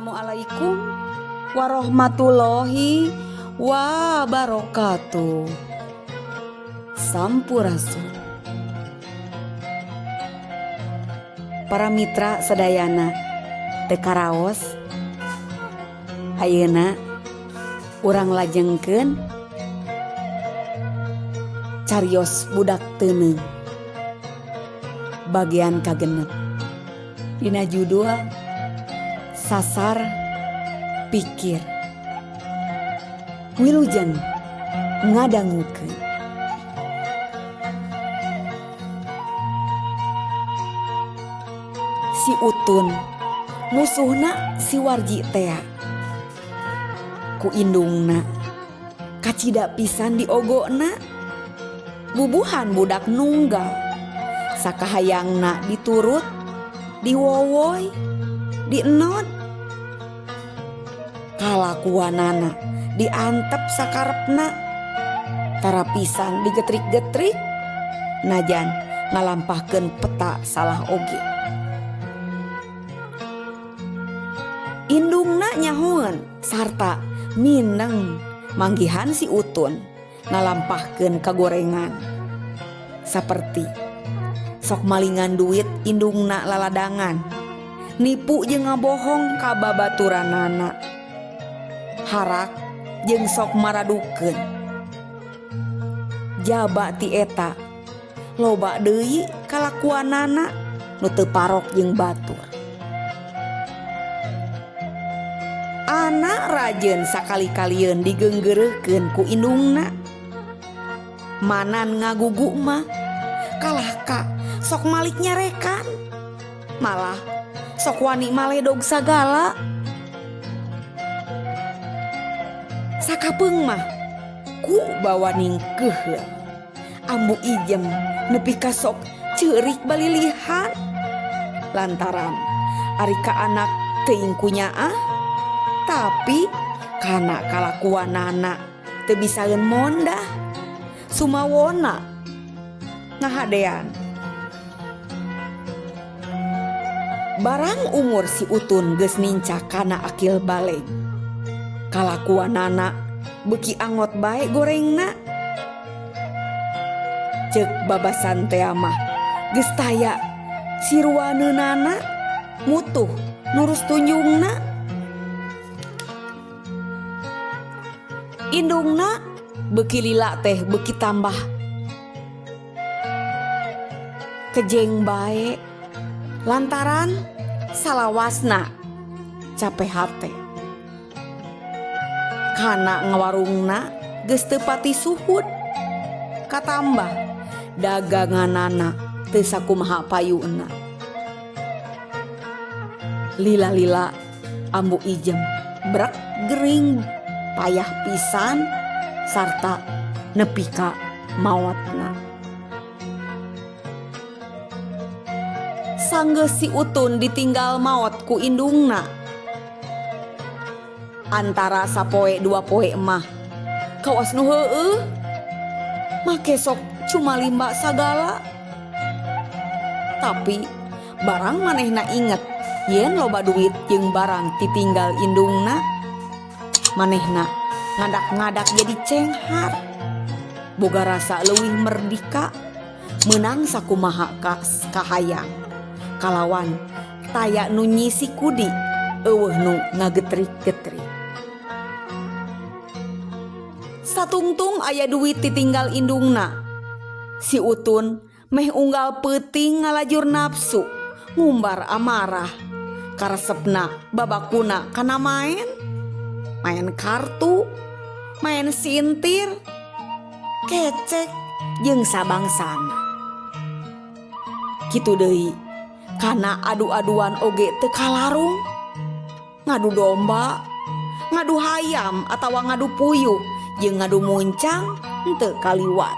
Assalamualaikum warahmatullahi wabarakatuh. Sampurasun. Para mitra sadayana teu karaos ayeuna urang lajengkeun carios budak teuneung bagian kagenep dina judul Sasar Pikir. Wilujeng ngadangukeun. Si Utun musuhna si Warji tea. Ku indungna kacida pisan diogona. Bubuhan budak nunggal sakahayangna diturut, diwowoy, dienot. Kalakuanana diantep sakarepna. Tara pisan digetrik-getrik najan ngalampahkeun peta salah oge. Indungna nyahoeun sarta mineng manggihan si Utun ngalampahkeun kagorengan. Saperti sok malingan duit indungna laladangan, nipu jeung ngabohong ka babaturanana. Harak jeung sok maradukeun. Jaba ti eta loba deui kalakuanana nu teu parok jeung batur. Anak rajeun sakali-kalieun digeunggeureuhkeun ku indungna. Manan ngagugu mah kalah ka sok malik nyarekan. Malah sok wani maledog sagala. Sakapeung mah ku bawa ningkeuheul. Ambu Ijem nepi ka sok ceurik balilihan. Lantaran ari ka anak teuing ku nyaah, tapi kana kalakuanana teu bisaeun mondah. Sumawona ngahadean. Barang umur si Utun geus nincak kana akil baleg. Kalakuanana beuki angot bae gorengna. Ceuk babasan tea mah geus taya siruaneunana mutuh nurus tunjungna. Indungna beuki lila teh beuki tambah kejeng bae lantaran salawasna cape hate. Kana ngawarungna geus teu pati suhud. Katambah daganganana teu sakumaha payuna. Lila-lila Ambu Ijem brek gering payah pisan sarta nepi ka maotna. Sanggeus si Utun ditinggal maot ku indungna. Antara sapoe dua poe mah kawas nu heueuh make sok cuma limba sagala. Tapi barang manehna inget yen loba duit jeung barang titinggal indungna, manehna ngadak-ngadak jadi cenghar. Boga rasa leuwih merdika meunang sakumaha kahayang. Kalawan taya nu nyisi kudi eueuh nu ngagetrik-getrik. Satungtung aya duit titinggal indungna. Si Utun meh unggal peuting ngalajur nafsu, ngumbar amarah. Karesepna babakuna kana maen, maen kartu, maen sintir, kecek jeung sabangsana. Kitu deui kana adu-aduan oge teu kalarung. Ngadu domba, ngadu hayam atawa ngadu puyuh jeung ngadu muncang henteu kaliwat.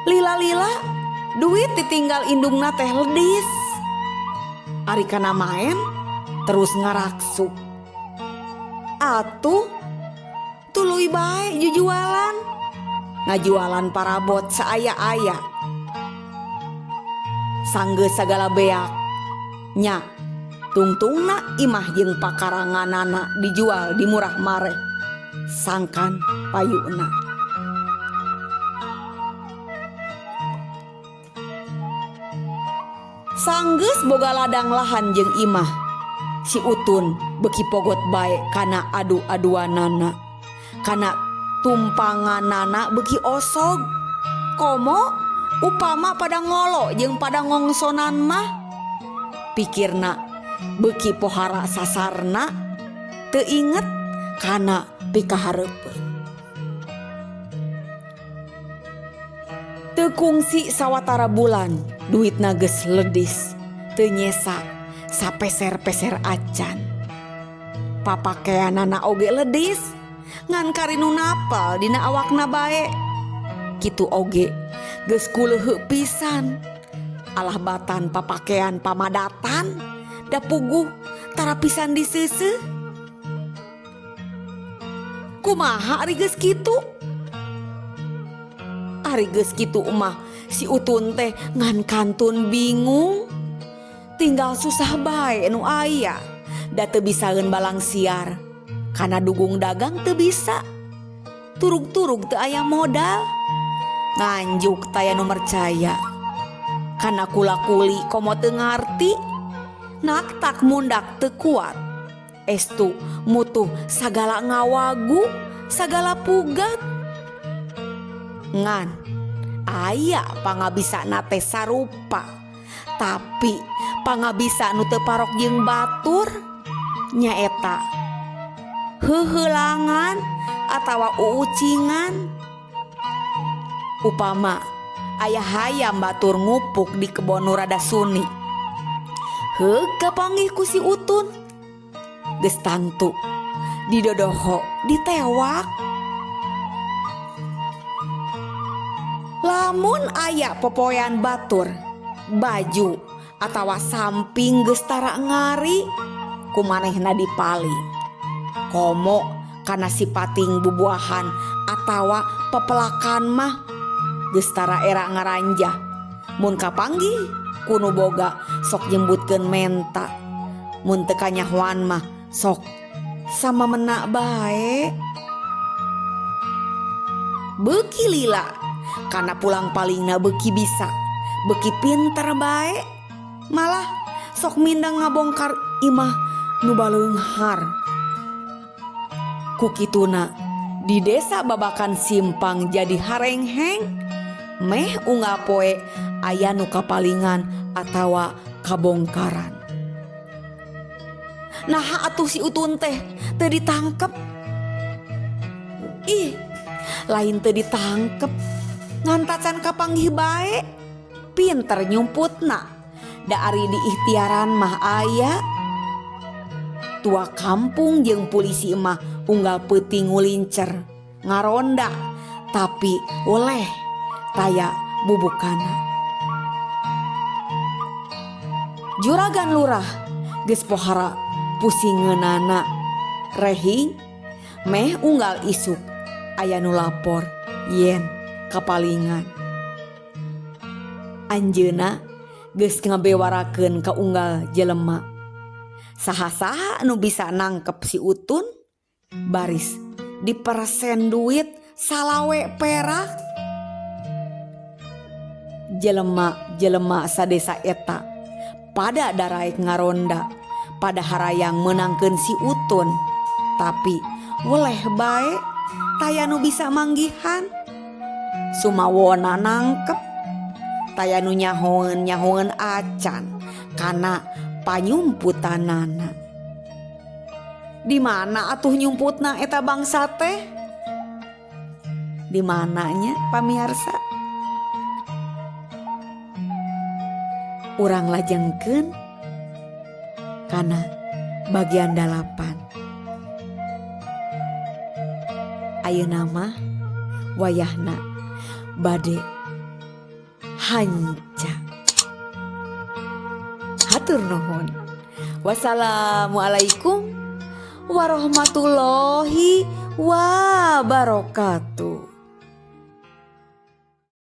Lila-lila duit ditinggal indungna teh ledis. Ari kana maen terus ngaraksuk. Atuh tuluy bae jujualan. Ngajualan parabot saaya-aya. Sanggeus sagala beak nya Tungtungna imah jeung pakaranganana dijual di murah mareh sangkan payuna. Sanggeus boga ladang lahan jeung imah, si Utun beuki pogot bae kana adu-aduanana. Kana tumpanganana beuki osog. Komo upama pada ngolo jeung pada ngongsonan mah. Pikirna beuki pohara sasarna teu inget kana pikahareupeun. Teu kungsi sawatara bulan duitna geus ledis teu nyesa sapeser-peser acan. Papakeanana oge ledis ngan kari nu napel dina awakna bae. Kitu oge geus kuleuheu pisan. Alah batan papakean pamadatan da puguh tara pisan diseuseuh. Kumaha ari geus kitu? Ari geus kitu mah si Utun teh ngan kantun bingung. Tinggal susah bae nu aya da teu bisaeun balang siar. Kana dugung dagang teu bisa. Turug-turug teu aya modal. Nganjuk taya nu mercaya. Kana kula-kuli komo teu ngarti. Naktak mundak teu kuat. Estu mutuh sagala ngawagu, sagala pugat. Ngan aya pangabisana teh sarupa. Tapi pangabisa nu teu parok jeung batur nyaeta heuheulangan atawa uucingan. Upama aya hayam batur ngupuk di kebon nu rada suni. Heug kapanggih ku si Utun. Geus tangtu didodoho ditewak. Lamun aya popoean batur, baju atawa samping geus tara ngari ku manehna dipaling. Komo kana sipating bubuahan atawa pepelakan mah geus tara era ngaranjah. Mun kapanggih ku nu boga sok nyebutkeun menta. Mun teu kanyahoan mah sok sama menak bae. Beuki lila kana pulang palingna beuki bisa, beuki pinter bae. Malah sok mindeng ngabongkar imah nu baleunghar. Ku kituna di desa Babakan Simpang jadi harengheng meh unggal poe aya nu kapalingan atawa kabongkaran. Naha atuh si Utun teh teu ditangkep. Ih, lain teu ditangkep. Ngan tacan kapanggih bae. Pinter nyumputna. Da ari di ikhtiaran mah aya. Tua kampung jeung polisi mah unggal peuting ngulincer, ngaronda, tapi oleh taya bubukana. Juragan lurah geus pohara pusingeunana rehing meh unggal isuk aya nu lapor yen kapalingan. Anjeunna geus ngabewarakeun ka unggal jelema. Saha-saha nu bisa nangkep si Utun baris dipersen duit salawe perak. Jelema-jelema sadesa eta pada daraek ngaronda, pada harayang meunangkeun si Utun, tapi weleh bae taya nu bisa manggihan. Sumawona nangkep, taya nu nyahoeun-nyahoeun acan kana panyumputanana. Di mana atuh nyumputna eta bangsa teh? Di mananya pamiarsa? Urang lajengkeun kana bagian 8. Ayeuna mah wayahna bade hanca. Hatur nuhun. Wassalamualaikum warahmatullahi wabarakatuh.